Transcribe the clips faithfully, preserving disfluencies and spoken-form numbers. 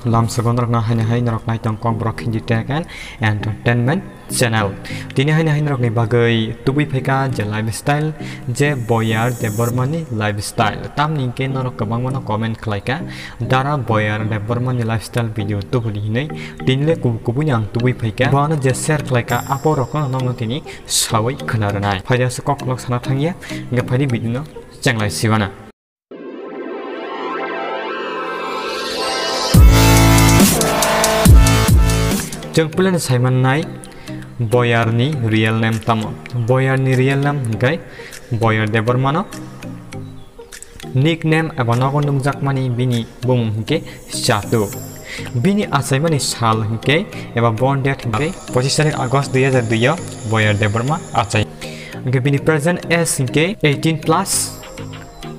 Lamsogo norokno haino hai norok naitong Kokborok Hindi Tech and Entertainment Channel. Tini haino hai norokni bagwi tubui phaika je lifestyle, je Boyar Debbarmani lifestyle. Tamni hwnkhe norok kwbangmano comment khlaika, "Dara Boyar Debbarmani lifestyle video tubuli," hinwi. Tinile kubu kubuni ang tubui phaika. Bono je share khlaika, aporokno nokno tini sawi khna rwnai. Phaidi aswk koklok sana thangya, hwnkhe phaidi video no chenglai sibana. Chwng puilano saimannai Boyarni real name tamo? Boyarni real name hwnkhe Boyar Debbarmano nickname eba nogo nukjakmani bini bumung hwnkhe Chatu. Bini achaimani sal hwnkhe eba born date hwnkhe pochis tarik August dui hajar dui o Boyar Debbarma achai. Hwnkhe bini present age hwnkhe eighteen plus,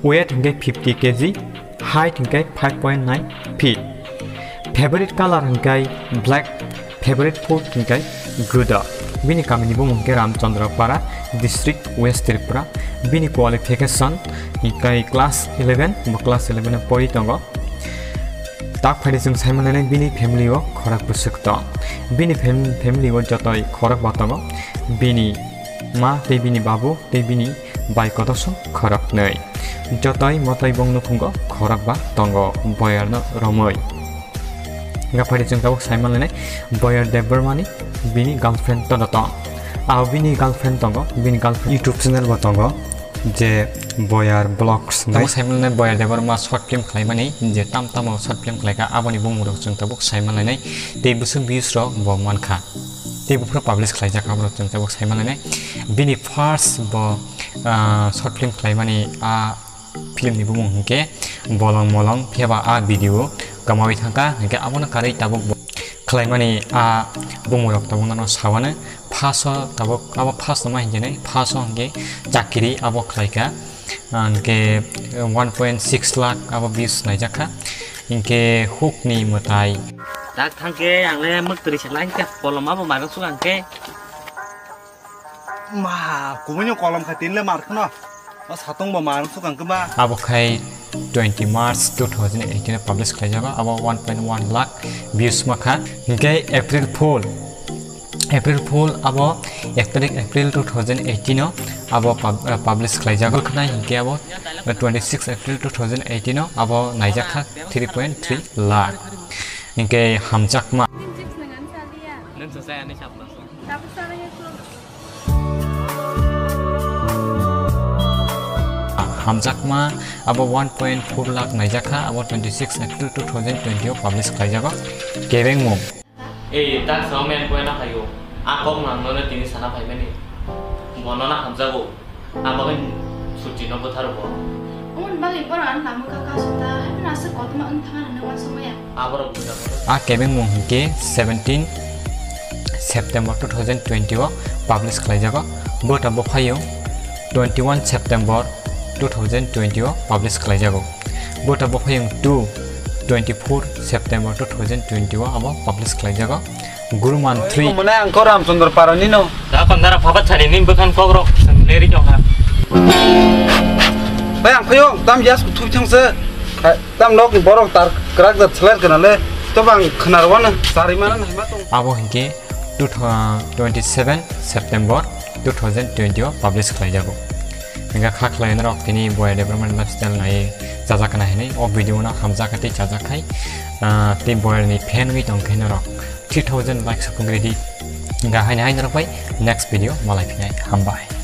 weight hwnkhe fifty K G, height hwnkhe five point nine feet. Favorite color hwnkhe black, favorite food hwnkhe guda. Bini kamini bumung hwnkhe Ramchandra Para, district West Tripura. Bini qualification hwnkhe class eleven, bo class eleven o pori tongo. Tak phaidi chwng saimannai bini family o khorok bwswk tong. Bini fam-, family o jotoi khorok ba tongo. Bini ma tei bini babu tei bini bai kotor song khoroknwi. Jotoi motoi bong nukhungo khorokba tongo boyarno romwi. Hwnkhe phaidi chwng tabuk saimanlainai Boyar Debbarmani bini girlfriend tono tong. Abo bini girlfriend tongo, bini girlfriend YouTube channel bo tongo, je Boyar Vlogs hinwi. Tabuk saimanlainai Boyar Debbarma short film khlaimani, je tam tamo short film khlaikha, aboni bumung rok chwng tabuk saimanlainai. Tei bwswk views rok bo mankha. Tei buphuru publish khlaijak, aborok chwng tabuk saimanlainai. Bini first bo, ah, short film khlaimani a film ni bumung hwnkhe Bolong Molong, phiya ba a video kwmawi thangkha, hwnkhe abono karwi tabuk bo khlaimani a bumung rok tabuk nono sawano. First o tabuk abo first no ma hwnkhe nai, first o hwnkhe Chakiri abo khlaikha, hwnkhe one point six lakh abo views naijakha, hwnkhe Hukni Mwtai. Tak thangkhe ang le mwktwrwi se line khe kolom abo mairok suk ang khe. Ma, kubuino kolom kha tinle mar khno. O satung bo mar sukang khe ba. Abo khai twenty March two thousand eighteen o publish khlaijago. Abo one point one lakh views ma kha. Hinkhe April Fool. April Fool abo ek tarik April two thousand eighteen o abo pub-, eh, publish khlaijago. Khna hinkhe abo, eh, twenty six April two thousand eighteen o abo naijak kha three point three lakh. Hinkhe Hamjakma. Hamjakma abo one point four lakh naijakha, abo twenty six April two thousand twenty o publish khlaijago. Kebengmung. Ei, tak sao men point no hayo. A kok nang no tini sana phaimani. Bono na hamjago. Ang bagwi suti no bwtharo bo. Omo ni bagwi borok ano lama kha kha sota, haino aswk kotorma wng thang ano nang uansukmaya. Aborok bwtharmano. A kebengmung hinkhe seventeen September two thousand twenty o publish khlaijago. Bo tabuk phaiyung twenty one September two thousand twenty o publish khlaijago. Bo tabuk phaiyung two twenty four September two thousand twenty o abo publish khlaijago. Guruman three. Mane ang kho Ramchandra Parani no. Da kondara phabat sari ni bwkhan kokrok seng leri jong ha. Bai ang phayo tam jas ku thup thang se. Tam nok ni borok tar krak da thler kana le. To bang khnar wan sari mana nai ma tong. Abo hinkhe two, uh, twenty seven September two thousand twenty o publish khlaijago. Hingkha kha khlai norok tini boya development lifestyle nai chajak kana hinui o video no hamjak tei chajak khai, uh, tei boya ni fan wi tong khe norok three thousand likes sokung ready. Hingkha haino hai norok bai next video malai phinai. Hambai.